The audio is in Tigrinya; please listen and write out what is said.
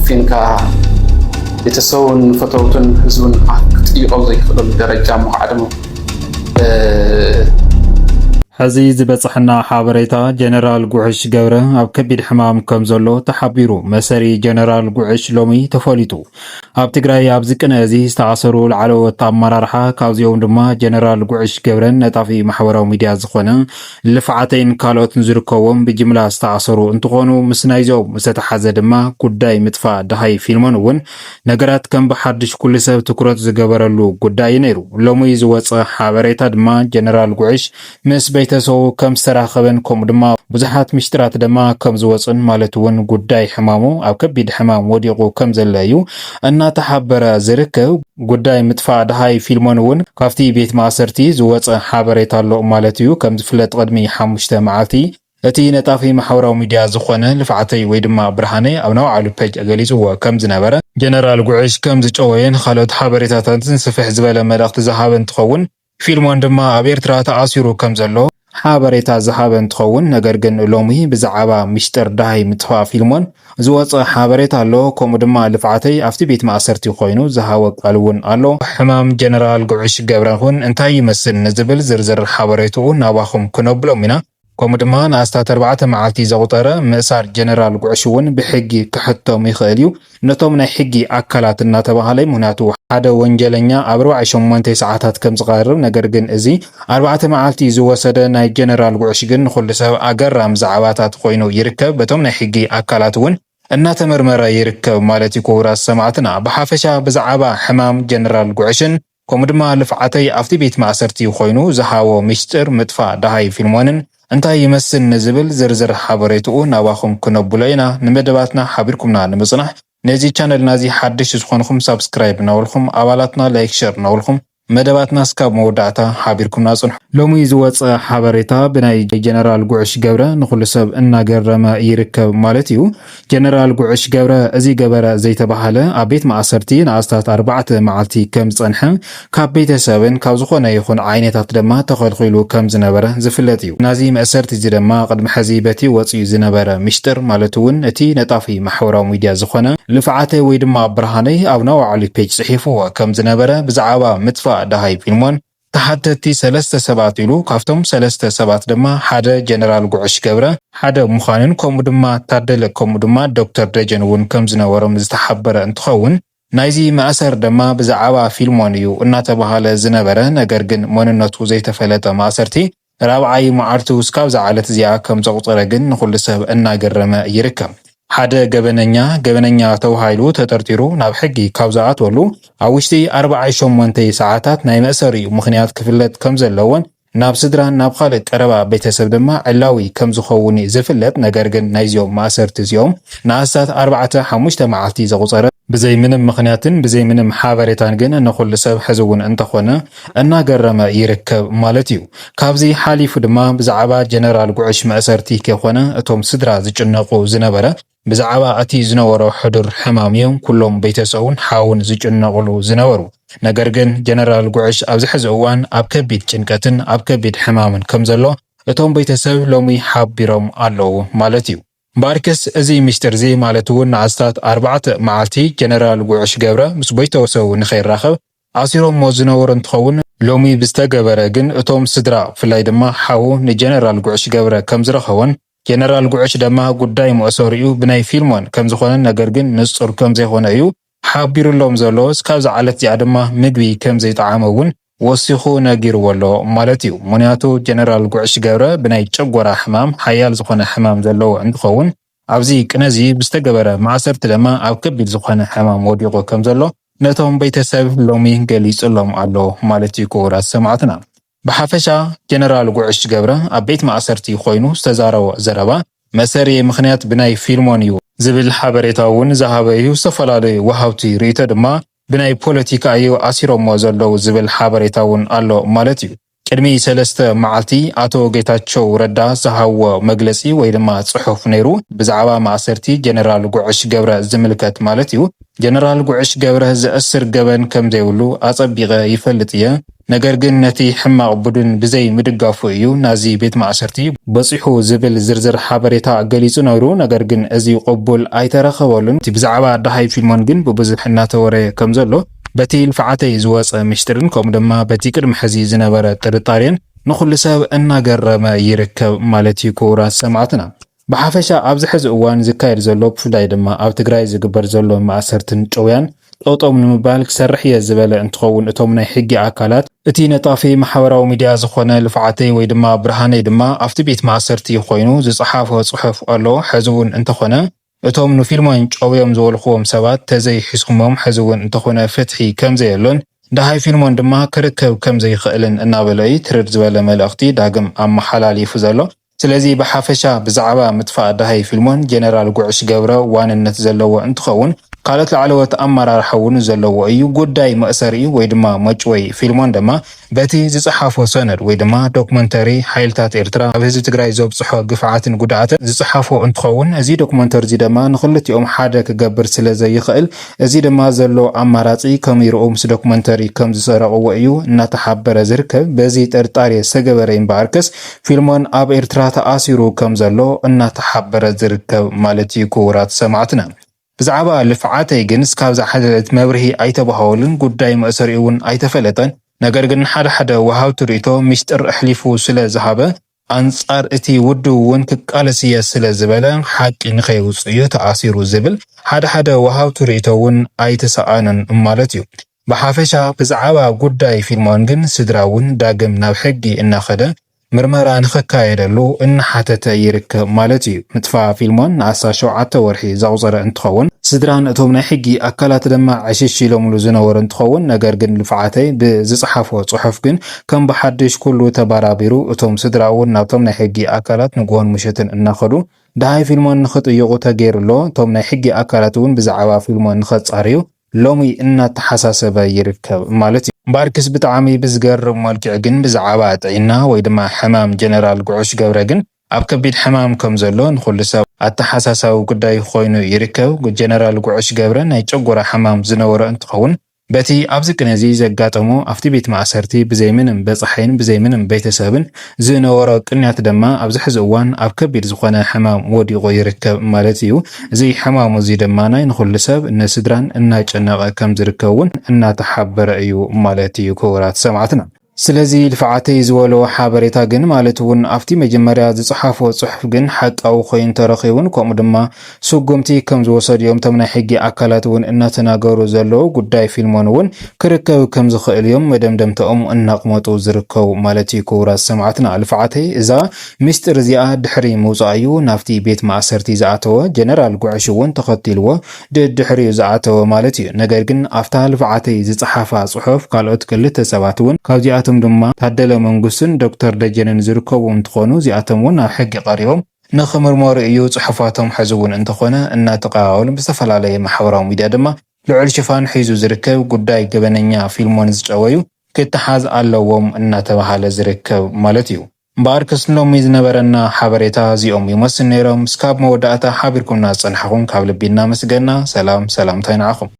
ፊንካ ቤተሰቡን ፈተውቱን ህዝቡን ኣፍ ክጥይቆ ዘይክእለሉ ደረጃ ምዃዕ ድማ ሕዚ ዝበፅሐና ሓበሬታ ጀነራል ጉዕሽ ገብረ ኣብ ከቢድ ሕማም ከም ዘሎ ተሓቢሩ። መሰሪ ጀነራል ጉዕሽ ሎሚ ተፈሊጡ። ኣብ ትግራይ ኣብዚ ቅነ እዚ ዝተኣሰሩ ላዕለዎት ኣመራርሓ ካብዚኦም ድማ ጀነራል ጉዕሽ ገብረን ነጣፊ ማሕበራዊ ሚድያ ዝኾነ ልፍዓተይን ካልኦትን ዝርከዎም ብጅምላ ዝተኣሰሩ እንትኾኑ ምስ ናይዚኦም ዝተተሓዘ ድማ ጉዳይ ምጥፋእ ደሃይ ፊልሞን እውን ነገራት ከም ብሓድሽ ኩሉ ሰብ ትኩረት ዝገበረሉ ጉዳይ እዩ ነይሩ። ሎሚ ዝወፀ ሓበሬታ ድማ ጀነራል ጉዕሽ ምስ ቤተሰቡ ከም ዝተራኸበን ከምኡ ድማ ብዙሓት ምሽጥራት ድማ ከም ዝወፁን ማለት እውን ጉዳይ ሕማሙ ኣብ ከቢድ ሕማም ወዲቑ ከም ዘሎ እዩ እናተሓበረ ዝርከብ። ጉዳይ ምጥፋእ ደሃይ ፊልሞን እውን ካብቲ ቤት ማእሰርቲ ዝወፀ ሓበሬታ ኣሎ ማለት እዩ። ከም ዝፍለጥ ቅድሚ ሓሙሽተ መዓልቲ እቲ ነጣፊ ማሕበራዊ ሚድያ ዝኾነ ልፍዓተይ ወይ ድማ ብርሃነ ኣብ ናይ ባዕሉ ፔጅ ገሊፅዎ ከም ዝነበረ ጀነራል ጉዕሽ ከም ዝጨወየን ካልኦት ሓበሬታታትን ስፍሕ ዝበለ መልእኽቲ ዝሃበ እንትኸውን ፊልሞን ድማ ኣብ ኤርትራ ተኣሲሩ ከም ዘሎ ሓበሬታ ዝሃበ እንትኸውን ነገር ግን ሎሚ ብዛዕባ ምሽጥር ደሃይ ምጥፋእ ፊልሞን ዝወፀ ሓበሬታ ኣሎ። ከምኡ ድማ ልፍዓተይ ኣብቲ ቤት ማእሰርቲ ኮይኑ ዝሃቦ ቃል እውን ኣሎ። ሕማም ጀነራል ጉዕሽ ገብረ እውን እንታይ ይመስል ንዝብል ዝርዝር ሓበሬትኡ ናባኹም ክነብሎም ኢና። ከምኡ ድማ ንኣስታት ኣርባዕተ መዓልቲ ዘቑፀረ ምእሳር ጀነራል ጉዕሽ እውን ብሕጊ ክሕቶም ይኽእል እዩ። ነቶም ናይ ሕጊ ኣካላት እናተባህለ ምክንያቱ ሓደ ወንጀለኛ ኣብ ኣርባዓ ሸሞንተ ሰዓታት ከም ዝቐርብ ነገር ግን እዚ ኣርባዕተ መዓልቲ ዝወሰደ ናይ ጀነራል ጉዕሽ ግን ንኹሉ ሰብ ኣገራሚ ዛዕባታት ኮይኑ ይርከብ። በቶም ናይ ሕጊ ኣካላት እውን እናተመርመረ ይርከብ ማለት እዩ። ክቡራት ሰማዕትና ብሓፈሻ ብዛዕባ ሕማም ጀነራል ጉዕሽን ከምኡ ድማ ልፍዓተይ ኣብቲ ቤት ማእሰርቲ ኮይኑ ዝሃቦ ምሽጥር ምጥፋእ ደሃይ ፊልሞንን እንታይ ይመስል ንዝብል ዝርዝር ሓበሬትኡ ናባኹም ክነብሎ ኢና። ንመደባትና ሓቢርኩምና ንምጽናሕ ነዚ ቻነልና እዚ ሓድሽ ዝኾንኹም ሳብስክራይብ እናበልኩም ኣባላትና ላይክ ሸር እናበልኩም መደባትና እስካብ መወዳእታ ሓቢርኩምና ጽንሑ። ሎሚ ዝወፀ ሓበሬታ ብናይ ጀነራል ጉዕሽ ገብረ ንኹሉ ሰብ እናገረመ ይርከብ ማለት እዩ። ጀነራል ጉዕሽ ገብረ እዚ ገበረ ዘይተባሃለ ኣብ ቤት ማእሰርቲ ንኣስታት ኣርባዕተ መዓልቲ ከም ዝጸንሐ ካብ ቤተሰብን ካብ ዝኾነ ይኹን ዓይነታት ድማ ተኸልኺሉ ከም ዝነበረ ዝፍለጥ እዩ። ናዚ መእሰርቲ እዚ ድማ ቅድሚ ሕዚ በቲ ወፂኡ ዝነበረ ምሽጥር ማለት እውን እቲ ነጣፊ ማሕበራዊ ሚድያ ዝኾነ ልፍዓተይ ወይ ድማ ብርሃነይ ኣብ ናይ ባዕሉ ፔጅ ፅሒፍዎ ከም ዝነበረ ብዛዕባ ምጥፋእ ደሃይ ፊልሞን ተሓተቲ ሰለስተ ሰባት ኢሉ ካብቶም ሰለስተ ሰባት ድማ ሓደ ጀነራል ጉዕሽ ገብረ ሓደ ምዃኑን ከምኡ ድማ ታደለ ከምኡ ድማ ዶክተር ደጀን እውን ከም ዝነበሮም ዝተሓበረ እንትኸውን ናይዚ መእሰር ድማ ብዛዕባ ፊልሞን እዩ እናተባሃለ ዝነበረ ነገር ግን መንነቱ ዘይተፈለጠ ማእሰርቲ ራብዓይ መዓልቱ እስካብ ዝዓለት እዚኣ ከም ዘቑፀረ ግን ንኹሉ ሰብ እናገረመ ይርከብ። ሓደ ገበነኛ ገበነኛ ተባሂሉ ተጠርጢሩ ናብ ሕጊ ካብ ዝኣትወሉ ኣብ ውሽጢ ኣርባዓ ሸሞንተ ሰዓታት ናይ መእሰሪኡ ምኽንያት ክፍለጥ ከም ዘለዎን ናብ ስድራን ናብ ካልእ ቀረባ ቤተሰብ ድማ ዕላዊ ከም ዝኸውን እዩ ዝፍለጥ። ነገር ግን ናይዚኦም ማእሰርቲ እዚኦም ንኣስታት ኣርባዕተ ሓሙሽተ መዓልቲ ዘቑፀረ ብዘይ ምንም ምኽንያትን ብዘይ ምንም ሓበሬታን ግን ንኹሉ ሰብ ሕዚ እውን እንተኾነ እናገረመ ይርከብ ማለት እዩ። ካብዚ ሓሊፉ ድማ ብዛዕባ ጀነራል ጉዕሽ መእሰርቲ ከይኮነ እቶም ስድራ ዝጭነቑ ዝነበረ ብዛዕባ እቲ ዝነበሮ ሕዱር ሕማም እዮም ኩሎም ቤተሰቡን ሓውን ዝጭነቕሉ ዝነበሩ። ነገር ግን ጀነራል ጉዕሽ ኣብዚ ሕዚ እዋን ኣብ ከቢድ ጭንቀትን ኣብ ከቢድ ሕማምን ከም ዘሎ እቶም ቤተሰብ ሎሚ ሓቢሮም ኣለዉ ማለት እዩ። እምበኣርከስ እዚ ሚስጥር እዚ ማለት እውን ንኣስታት ኣርባዕተ መዓልቲ ጀነራል ጉዕሽ ገብረ ምስ ቤተሰቡ ንኸይራኸብ ኣሲሮሞ ዝነበሩ እንትኸውን ሎሚ ብዝተገበረ ግን እቶም ስድራ ብፍላይ ድማ ሓዉ ንጀነራል ጉዕሽ ገብረ ከም ዝረኸቦን ጀነራል ጉዕሽ ድማ ጉዳይ መእሰሪኡ ብናይ ፊልሞን ከም ዝኾነን ነገር ግን ንጹር ከም ዘይኮነ እዩ ሓቢሩሎም ዘሎ። እስካብ ዝዓለት እዚኣ ድማ ምግቢ ከም ዘይጠዓመ እውን ወሲኹ ነጊርዎ ኣሎ ማለት እዩ። ምኽንያቱ ጀነራል ጉዕሽ ገብረ ብናይ ጨጎራ ሕማም ሓያል ዝኾነ ሕማም ዘለዎ እንትኸውን ኣብዚ ቅነ እዚ ብዝተገበረ ማእሰርቲ ድማ ኣብ ከቢድ ዝኾነ ሕማም ወዲቑ ከም ዘሎ ነቶም ቤተሰብ ሎሚ ገሊጹሎም ኣሎ ማለት እዩ። ክቡራት ሰማዕትና ብሓፈሻ ጀነራል ጉዕሽ ገብረ ኣብ ቤት ማእሰርቲ ኮይኑ ዝተዛረቦ ዘረባ መእሰሪ ምኽንያት ብናይ ፊልሞን እዩ ዝብል ሓበሬታ እውን ዝሃበ እዩ። ዝተፈላለዩ ወሃብቲ ርእይቶ ድማ ብናይ ፖለቲካ እዩ ኣሲሮሞ ዘለዉ ዝብል ሓበሬታ እውን ኣሎ ማለት እዩ። ቅድሚ ሰለስተ መዓልቲ ኣቶ ጌታቸው ረዳ ዝሃዎ መግለጺ ወይ ድማ ጽሑፍ ነይሩ፣ ብዛዕባ ማእሰርቲ ጀነራል ጉዕሽ ገብረ ዝምልከት ማለት እዩ። ጀነራል ጉዕሽ ገብረ ዘእስር ገበን ከም ዘይብሉ ኣጸቢቐ ይፈልጥ እየ፣ ነገር ግን ነቲ ሕማቕ ቡድን ብዘይ ምድጋፉ እዩ ናዚ ቤት ማእሰርቲ በጺሑ ዝብል ዝርዝር ሓበሬታ ገሊጹ ነይሩ። ነገር ግን እዚ ቅቡል ኣይተረኸበሉን። እቲ ብዛዕባ ደሃይ ፊልሞን ግን ብብዙሕ እናተወረየ ከም ዘሎ፣ በቲ ልፍዓተይ ዝወጸ ምሽጥርን ከምኡ ድማ በቲ ቅድሚ ሕዚ ዝነበረ ጥርጣሬን ንኹሉ ሰብ እናገረመ ይርከብ ማለት እዩ። ክቡራት ሰማዕትና፣ ብሓፈሻ ኣብዚ ሕዚ እዋን ዝካየድ ዘሎ፣ ብፍላይ ድማ ኣብ ትግራይ ዝግበር ዘሎ ማእሰርትን ጨውያን ጠውጠው ንምባል ክሰርሕ እየ ዝበለ እንትኸውን፣ እቶም ናይ ሕጊ ኣካላት፣ እቲ ነጣፊ ማሕበራዊ ሚድያ ዝኾነ ልፍዓተይ ወይ ድማ ብርሃነይ ድማ ኣብቲ ቤት ማእሰርቲ ኮይኑ ዝጸሓፎ ጽሑፍ ኣሎ። ሕዚ እውን እንተኾነ እቶም ንፊልሞን ጨውዮም ዝበልኽዎም ሰባት ተዘይሒዝኩሞም፣ ሕዚ እውን እንተኾነ ፍትሒ ከም ዘየሎን ደሃይ ፊልሞን ድማ ክርከብ ከም ዘይኽእልን እናበለ እዩ ትርር ዝበለ መልእኽቲ ዳግም ኣመሓላሊፉ ዘሎ። ስለዚ ብሓፈሻ ብዛዕባ ምጥፋእ ደሃይ ፊልሞን ጀነራል ጉዕሽ ገብረ ዋንነት ዘለዎ እንትኸውን፣ ካልኦት ላዕለዎት ኣመራርሓ እውን ዘለዎ እዩ። ጉዳይ መእሰሪኡ ወይ ድማ መጭወይ ፊልሞን ድማ በቲ ዝጸሓፎ ሰነድ ወይ ድማ ዶክመንተሪ ሓይልታት ኤርትራ ኣብ ህዝቢ ትግራይ ዘብጽሖ ግፍዓትን ጉድኣትን ዝጸሓፎ እንትኸውን፣ እዚ ዶክመንተሪ እዚ ድማ ንኽልቲኦም ሓደ ክገብር ስለ ዘይኽእል፣ እዚ ድማ ዘሎ ኣማራጺ ከም ይርኡ ምስ ዶክመንተሪ ከም ዝሰረቕዎ እዩ እናተሓበረ ዝርከብ። በዚ ጥርጣሬ ዝተገበረ እምበኣርከስ ፊልሞን ኣብ ኤርትራ ተኣሲሩ ከም ዘሎ እናተሓበረ ዝርከብ ማለት እዩ። ክቡራት ሰማዕትና፣ ብዛዕባ ልፍዓተይ ግን እስካብ ዝሓለፈ መብርሂ ኣይተባሃወሉን፣ ጉዳይ መእሰሪኡ እውን ኣይተፈለጠን። ነገር ግን ሓደ ሓደ ወሃብቲ ርእይቶ ሚስጥር ኣሕሊፉ ስለ ዝሃበ፣ ኣንጻር እቲ ውድብ እውን ክቃለስ እየ ስለ ዝበለ፣ ሓቂ ንኸይውጽእ እዩ ተኣሲሩ ዝብል ሓደ ሓደ ወሃብቲ ርእይቶ እውን ኣይተሰኣነን ማለት እዩ። ብሓፈሻ ብዛዕባ ጉዳይ ፊልሞን ግን ስድራ እውን ዳግም ናብ ሕጊ እናኸደ ምርመራ ንኽካየደሉ እናሓተተ ይርከብ ማለት እዩ። ምጥፋእ ፊልሞን ንኣስታት ሸውዓተ ወርሒ ዘቑጸረ እንትኸውን፣ ስድራን እቶም ናይ ሕጊ ኣካላት ድማ ዕሽሽ ኢሎምሉ ዝነበሩ እንትኸውን፣ ነገር ግን ልፍዓተይ ብዝጸሓፎ ጽሑፍ ግን ከም ብሓድሽ ኩሉ ተባራቢሩ፣ እቶም ስድራ እውን ናብቶም ናይ ሕጊ ኣካላት ንግሆን ምሸትን እናኸዱ ደሃይ ፊልሞን ንኽጥይቑ ተገይሩ ኣሎ። እቶም ናይ ሕጊ ኣካላት እውን ብዛዕባ ፊልሞን ንኸጻርዩ ሎሚ እናተሓሳሰበ ይርከብ ማለት እዩ። እምበኣርክስ ብጣዕሚ ብዝገርም መልክዕ ግን ብዛዕባ ጥዕና ወይ ድማ ሕማም ጀነራል ጉዑሽ ገብረ ግን ኣብ ከቢድ ሕማም ከም ዘሎ ንኹሉ ሰብ ኣተሓሳሳቢ ጉዳይ ኮይኑ ይርከብ። ጀነራል ጉዑሽ ገብረ ናይ ጨጎራ ሕማም ዝነበሮ እንትኸውን፣ በቲ ኣብዚ ቅነ እዚ ዘጋጠሞ ኣብቲ ቤት ማእሰርቲ ብዘይ ምንም በጻሓይን ብዘይ ምንም ቤተሰብን ዝነበሮ ቅንያት ድማ ኣብዚ ሕዚ እዋን ኣብ ከቢድ ዝኾነ ሕማም ወዲቑ ይርከብ ማለት እዩ። እዚ ሕማሙ እዚ ድማ ናይ ንኹሉ ሰብ ንስድራን እናጨነቐ ከም ዝርከብ እውን እናተሓበረ እዩ ማለት እዩ። ክቡራት ሰማዕትና፣ ስለዚ ልፍዓተይ ዝበሎ ሓበሬታ ግን ማለት እውን ኣብቲ መጀመርያ ዝጸሓፎ ጽሑፍ ግን ሓቃዊ ኮይኑ ተረኺቡን ከምኡ ድማ ስጉምቲ ከም ዝወሰዱ እዮም እቶም ናይ ሕጊ ኣካላት እውን እናተናገሩ ዘለዉ። ጉዳይ ፊልሞን እውን ክርከብ ከም ዝኽእል እዮም መደምደምታኦም እናቕመጡ ዝርከቡ ማለት እዩ። ክቡራት ሰማዕትና፣ ልፍዓተይ እዛ ሚስጥር እዚኣ ድሕሪ ምውጻእ እዩ ናብቲ ቤት ማእሰርቲ ዝኣተወ። ጀነራል ጉዕሽ እውን ተኸቲልዎ ድድሕሪኡ ዝኣተወ ማለት እዩ። ነገር ግን ኣብታ ልፍዓተይ ዝጸሓፋ ጽሑፍ ካልኦት ክልተ ሰባት እውን ካብዚኣቶም ድማ ታደለ መንግስትን ዶክተር ደጀንን ዝርከቡ እንትኾኑ እዚኣቶም እውን ናብ ሕጊ ቀሪቦም ንኽምርመሩ እዩ ጽሑፋቶም። ሕዚ እውን እንተኾነ እናተቐባበሉ ብዝተፈላለየ ማሕበራዊ ሚድያ ድማ ልዑል ሽፋን ሒዙ ዝርከብ ጉዳይ ገበነኛ ፊልሞን ዝጨወዩ ክተሓዝ ኣለዎም እናተባሃለ ዝርከብ ማለት እዩ። እምበኣር ክስ ሎሚ ዝነበረና ሓበሬታ እዚኦም ይመስል ነይሮም። እስካብ መወዳእታ ሓቢርኩምና ዝጸናሕኹም ካብ ልቢ እናመስገና፣ ሰላም ሰላምታይ ንዓኹም።